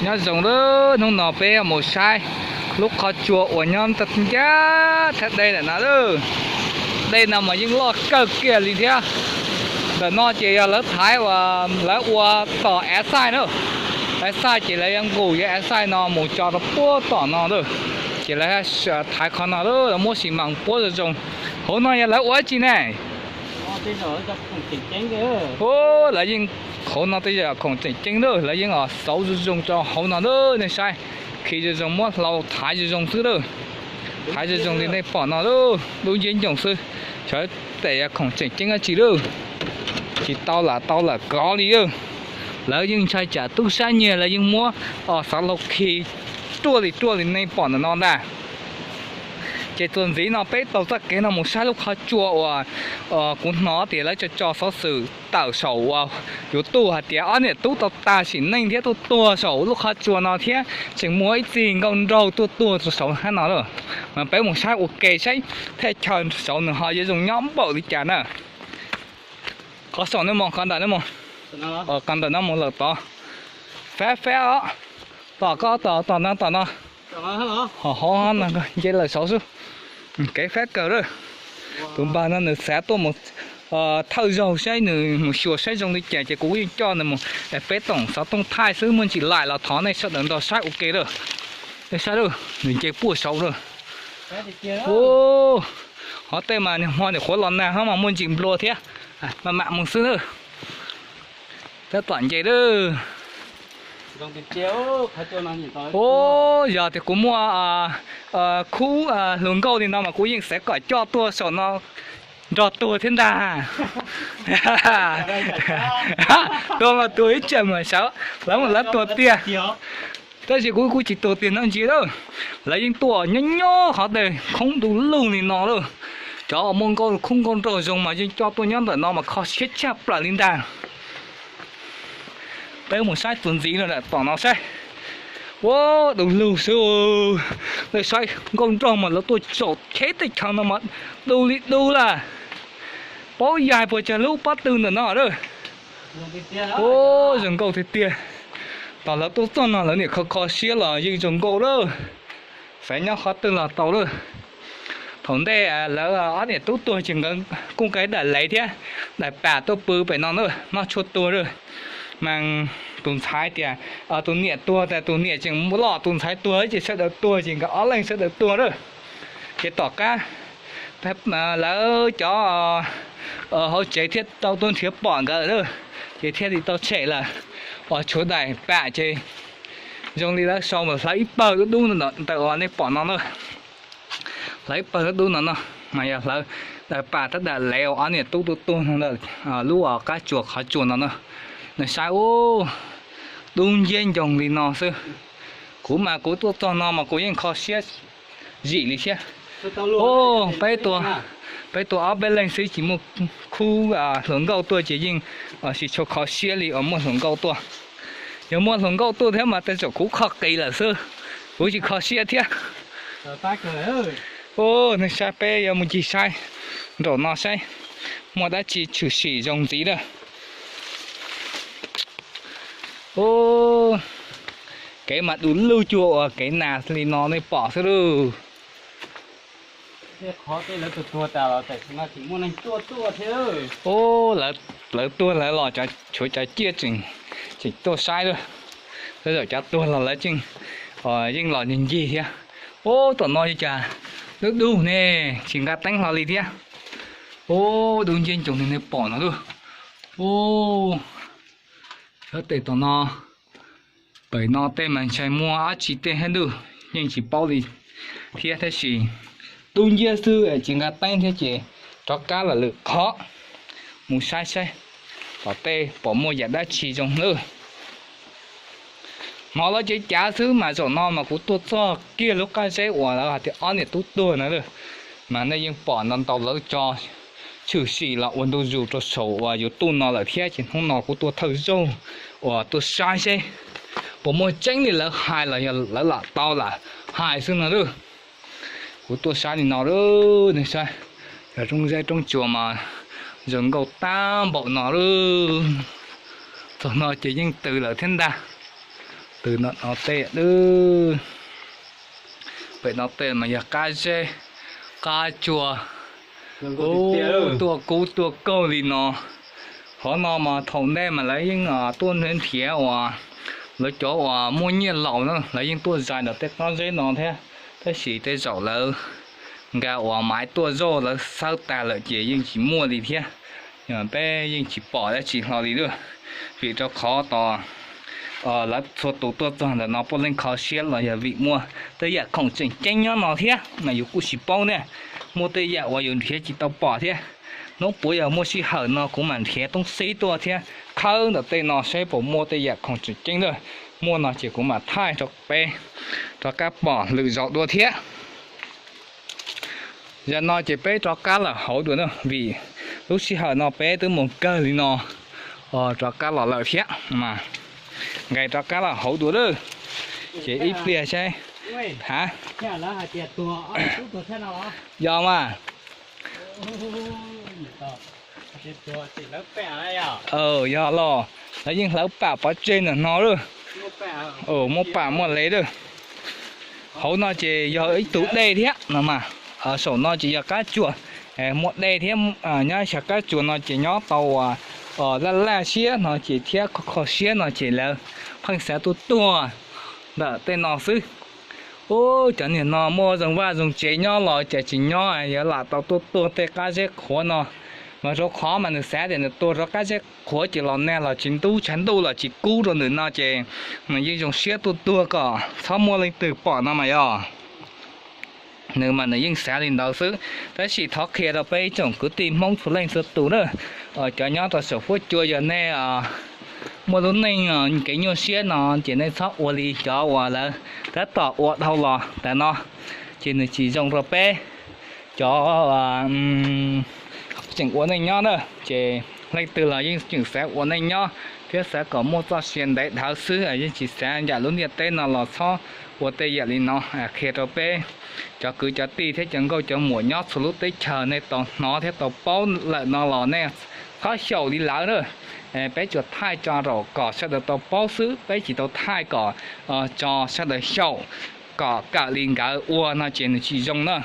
Nyob zoo lawm, hnub no peb mus saib lub qhov tsua uas nyob ncaj thaj dej ntawm no lawm. Dej no mas yeej loj kawg kiag li thiab. Ntawm no ces yog lawv thaiv uas lawv ua tom av xaij na. Av xaij ces lawv yuav nqus cov av xaij no mus tso rau puag tom no lawm. Ces lawv thaiv qhov no lawm, lawv muab xi mas puab zoo zoo. Hauv no yog lawv ua dab tsi ne? Lawv yeej, hauv no tej yam khoom tseem ceeb lawm, lawv yeej xauv zoo zoo rau hauv no lawm, nej saib. Khi zoo zoo, muab hlau thaiv zoo zoo xwb lawm. Thaiv zoo zoo li nej pom no lawm, dub nciab ncoos xwb. Xyov tej yam khoom tseem ceeb dab tsi lawm. Tsis tau lam tau lam kov li lawm. Lawv yeej ntshai tsam tub sab nyiag, lawv yeej muab xov laug khi ruaj li ruaj li nej pom ntawm no ntag. Ces txuas ntxiv no peb taug txoj kev no mus saib lub qhov tsua uas kuv hnov tias lawv tso tso xov xwm tawm saum uas YouTube hais tias ob niam tub tau tas sim neej thiab tuaj tuag saum lub qhov tsua no thiab tseem muaj ib txij nkauj nraug tuaj tuag rau saum hab no lawm. Mas peb mus saib ua ke saib thaj chaw saud nws ho yuav zoo nyob npaum li cas na. Qhov saum no mos, qhov ntawm no mos, qhov ntawm no mus lawm tod. Fab fab os. Tom ko, tom, tom no, tom no. Ho hov no nce lawm saud xwb. Kev fab kawg lawm. Tus npawg no nws xav tuaj mus thawj zaug saib, nws mus xyuas saib zoo li cas ces kuv yeej coj nws mus. Peb toom xov tooj thaij xwb, muaj ntsis laim los thov nej sawv daws nrog saib ua ke lawm. Nej saib lawm, nws nce puag saud lawm. Hov tej mas niag hmo niam qhuav los nag hov mas muaj ntsis nplua thiab. Mam mam mus xwb na. Tab tom nce lawm. Ub, yog tias kuv muaj khub hluas nkauj li no mas kuv yeej xav kom coj tuaj saum no nrog tuag thiab ntag. Tuag mas tuag ib tsam mas sawv, lawv mas lawv tuag tiag. Tab sis kuv kuj tsis tuag tiag no ntsis lawm. Lawv yeej tuaj nyob nyob qhov tej khoob du lug li no lawm. Cov muaj nkauj khoob nkauj nraug zoo mas yeej coj tuaj nyob ntawm no mas kho siab tshaj plaws li ntag. Peb mus saib txuas ntxiv no tom no saib. Ua, du lug xwb. Nej saib nkauj nraug mas lawv tuaj saum cheb teb chaws no mas du li du lawm. Paub yaig puas tsawg lub pob tw ntawm no lawm. Ua, zoo nkauj tiag tiag. Tos lawv tuaj txog no lawv niam kho kho siab los yeej zoo nkauj lawm. Xav nyob qhov twg los tau lawm. Thaum ntej lawv ob niam tub tuag ces nkawd kuj nqa daim lev thiab daim pam tuaj pw pem no na, noj tshuaj tuag lawm. Mas tus ntxhais tias tus niam tuag tas tus niam tseem lom, tus ntxhais tuag ces sawv daws tuag ces nkawd ob leeg sawv daws tuag lawm. Ces tom qab lawv cov hauv tsev thiaj tau tuaj nrhiav pom nkawd lawm, ces thiaj li tau tshem lawm. Uas tshuav daim pam ces zoo li lawv sau mas hlawv ib pawg dub dub ntawm uas nej pom no na. Hlawv ib pawg dub dub no no, mas yog hlawv daim pam thiab daim lev uas ob niam tub tuaj tuag no ntawm lub qab tsuas qhov tsua no na. Nej saib ub, dub nciab ncoos li no xwb. Kuv mas kuv tuaj txog no mas kuv yeej kho siab zim li thiab. Ub, peb tuaj, peb tuaj ob peb leeg xwb tsis muaj khub hluas nkauj tuaj ces yeej tsis tshua kho siab li uas muaj hluas nkauj tuaj. Yog muaj hluas nkauj tuaj thiab mas tej zaum kuv kho qis lawm xwb, kuv tsis kho siab thiab. Ub, nej saib peb yuav mus ncig saib nraum no saib muaj dab tsi tshwm sim zoo ntxiv lawm. Ub, kev mas du lug cuag uas kev nas li no nej pom xwb lauj. Ub, lawv tuag lawv los tshuav cov ciaj tseem tuaj saib lawm. Tej zaum cov tuag los lawv tseem yeej los ncig ncig thiab. Ub, tom no cas dub dub ne, tsis nqa teeb hlo li thiab. Ub, dub nciab ncoos li nej pom no lauj. Ub, xyov tej tom no, pem no tej mas ntshai muaj dab tsi tej hab ntuj, yeej tsis paub li thiab, tab sis dub nciab xwb tsis nqa teeb thiab ces rov qab los lwm qhov mus saib saib tom tej pom muaj yam dab tsi zoo lawm. Hnov lawv cev cav xwb mas zaum no mas kuv tuaj txog kiag lub qab zeb uas lawv hais tias ob niam tub tuag na lawm. Mas nej yeej pom ntau ntau lawv tso tshwm sim los ua ntu zus rau saum uas YouTube no lawm thiab, ces hnub no kuv tuaj thawj zaug uas tuaj saib seb puas muaj tseeb li lawv hais los yog lawv lam tau lam hais xwb no lauj. Kuv tuaj saib li no lauj, nej saib, yog roob zeb roob tsuas mas zoo nkauj tag npaum no lauj. Txog no ces yeej tws lawm thiab ntag. Tw no tej, pem no tej mas yog qab zeb, qab tsuas, tuaj kub tuaj kaug li no. Qhov no mas thaum ntej mas lawv yeej tuaj nrhiav uas lawv cov uas muaj nyiaj laus na, lawv yeej tuaj zais ntawm tej qab zeb no thiab. Tab sis tej zaum lawv nkag uas maiv tuaj zoj lawv xawb tag lawm ces yeej tsis muaj li thiab. Peb yeej tsis pom dab tsi hlo li lawm, vim rau qhov tos lawv txhua tus tuaj txog ntawm no puav leej kho siab los yog vim muaj tej yam khoom tseem ceeb nyob no thiab mas yus kuj tsis paub ne. Muaj tej yam uas yus nrhiav tsis tau pom thiab. Hnub puav yog muaj sij hawm no kuv mam nrhiav toob xib tuaj thiab khawb ntawm tej no saib puas muaj tej yam khoom tseem ceeb lawm. Muaj no ces kuv mam thaij rau peb rov qab pom lwm zaus dua thiab. Zaum no ces peb rov qab los hauv dua na, vim lub sij hawm no peb twb mus kawg li no, rov qab los lawm thiab. Nqes rov qab los hauv dua lawm, ces ib pliag saib. Ha, yog mas. Yog los, lawv yeej hlawv pam pov tseg ntawm no lawm. Muaj pam muaj lev lawm. Hauv no ces yog ib tug dej thiab no mas. Saum no ces yog qab tsuas, muaj dej thiab. Nyob xyaw qab tsuas no ces nyob tau uas laj laj siab no ces thiab kho kho siab no ces lawv pheej xav tuaj tuag ntawm tej no xwb. Ub, cov niag no muaj zoo vaj zoo tsev nyob los cas tsis nyob yuav lam tau tuaj tuag tej qab zeb qhuav no. Mas rau qhov mas nws xav tias nws tuag rau qab zeb qhuav ces los nag los tsis ntub tshav ntuj los tsis kub rau nws no ces nws yeej zoo siab tuaj tuag kom txhob muaj leej twg pom no mas yog. Nws mas nws yeej xav li ntawd xwb. Tab sis thov qhia rau peb ib tsoom kwv tij Hmoob txhua leej txhua tus na, cov nyob rau saum huab cua yog nej muaj lub neej kev nyuaj siab no ces nej txhob ua li cov uas lawv tab tom ua dhau los ntawm no, ces nws tsis zoo rau peb cov tseem ua neej nyob na. Ces leej twg los yeej tseem xav ua neej nyob thiab xav kom muaj txoj sia ntev dhawv xwb, yeej tsis xav ncaim lub ntiaj teb no los txhob ua tej yam li no. Qhia rau peb cov kwv cov tij thiab cov nkauj cov muam nyob txhua lub teb chaws nej tau hnov thiab tau paub lawm no los nej txhob xyaum li lawv na. Peb tsuas thaij tso rau kom sawv daws tau paub xwb, peb tsis tau thaij kom tso sawv daws xyaum kom kawm li nkawd ua no ces nws tsis zoo na.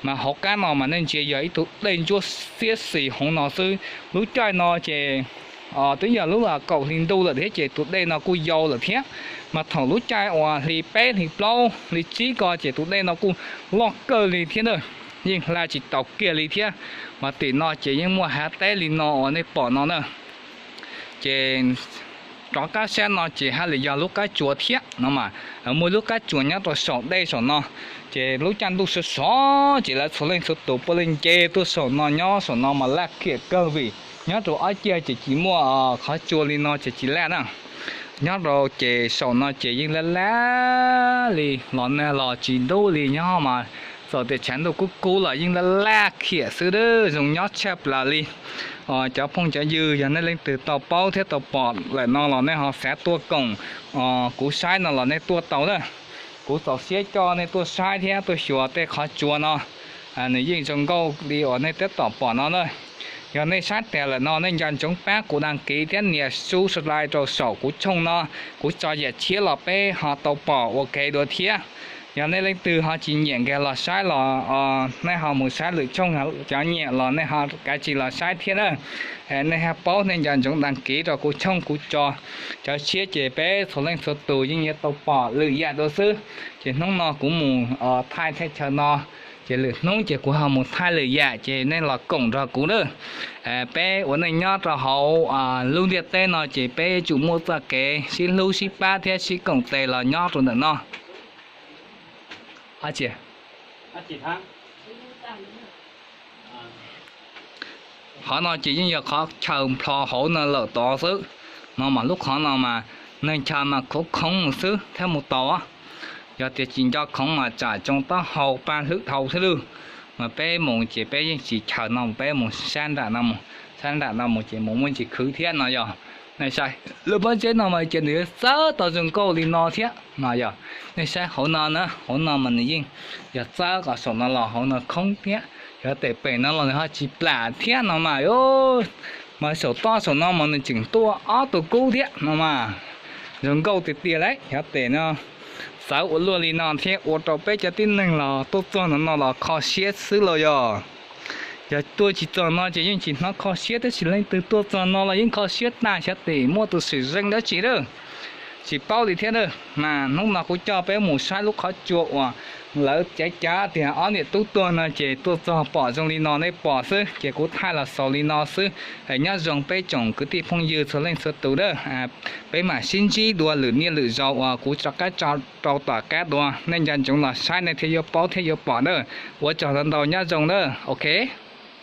Mas hauv qab no mas nej ntsia yog ib tug dej ntsuab xiab xis hauv no xwb. Lub caij no ces twb yog lub kaum hli ntuj lawm thiab ces tus dej no kuj yau lawm thiab. Mas thaum lub caij uas hli peb hli plaub hli tsib ko ces tus dej no kuj loj kawg li thiab na, yeej hla tsis taus kiag li thiab. Mas tim no ces yeej muaj hav teb li no uas nej pom no na. Ces rov qab sab no ces haj li yog lub qab tsuas thiab no mas, muaj lub qab tsuas nyob rau saum dej saum no. Ces lub caij ntuj sov sov ces lawv txhua leej txhua tus puav leej nce tuaj saum no nyob saum no mas laj khiam kawg vim nyob rau ob cag ces tsis muaj qhov tsua li no ces tsis laj na. Nyob rau ces saum no ces yeej laj laj li los nag los tsis ntub li nyob mas, txawm tias tshav ntuj kub kub los yeej laj laj khiam xwb, zoo nyob tshaj plaws li. Cov phooj cov ywg yog nej leej twg tau paub thiab tau pom lawm no los nej ho xav tuaj koom kuv saib no los nej tuaj tau na. Kuv txaus siab coj nej tuaj saib thiab tuaj xyuas tej qhov tsua no, nws yeej zoo nkauj li uas nej tab tom pom no na. Yog nej saib tas lawm no nej nco ntsoov pab kuv đăng ký thiab nias subscribe rau saum kuv channel no, kuv tso yam tshiab los peb ho tau pom ua ke dua thiab. Yog nej leej twg ho tsis nyiam nkag los saib los nej ho mus saib lwm channel, cov nyiam los nej ho kav tsij los saib thiab na. Nej ho paub nej nco ntsoov đăng ký rau kuv channel kuv tso cov tshiab ces peb txhua leej txhua tus yeej yuav tau pom lwm yam dua xwb. Ces hnub no kuv mus thaij teb chaws no, ces lwm hnub ces kuv ho mus thaij lwm yam ces nej los koom nrog kuv na. Peb ua neej nyob rau hauv lub ntiaj teb no ces peb yuav tsum muaj txoj kev sib hlub sib pab thiab sib koom tes los nyob rau ntawm no. Qhov no ces yeej yog qhov chaw nplho hauv no lawm tod xwb. No mas lub qhov no mas neeg chaw mas khov khoov xwb thiaj mus tau. Yog tias tsis nco khoov mas tsam tsoo taub hau paj hlwb dhau thiab lawm. Mas peb mus ces peb yeej tsis chaw no, peb mus sab nram no mus, sab nram no mus ces mus muaj ntsis khwv thiab no yog. Nej saib lub pob zeb no mas ces nws yuav txawb tau zoo nkauj li no thiab no yog. Nej saib hauv no na, hauv no mas nws yeej yog txawb kom saum no los hauv no khoob thiab, yog tes pem no los nws ho tsis plam thiab no mas. Mas saum toj saum no mas nws tseem tuaj ob tug kub thiab no mas. Zoo nkauj tiag tiag lauj, xyov tes no txawv ua luaj li no thiab ua rau peb cov tib neeg los tuaj txog no no los kho siab xwb los yog. Yog tuaj tsis txog no ces yeej tsis hnov kho siab, tab sis leej twg tuaj txog no los yeej kho siab tag, xyov tes muaj tus sim zeej dab tsi lawm. Tsis paub li thiab na. Mas hnub no kuv coj peb mus saib lub qhov tsua uas lawv cav cav tias ob niam tub tuag no ces tuaj txog pom zoo li no nej pom xwb, ces kuv thaij los xaus li no xwb. Nyob zoo peb tsoom kwv tij phooj ywg txhua leej txhua tus na. Peb mam sib ntsib dua lwm niaj lwm zaus uas kuv rov qab tso rau tom qab dua, nej nco ntsoov los saib nej thiaj yuav paub thiab yuav pom na. Ua tsaug ntau ntau, nyob zoo na. Ok.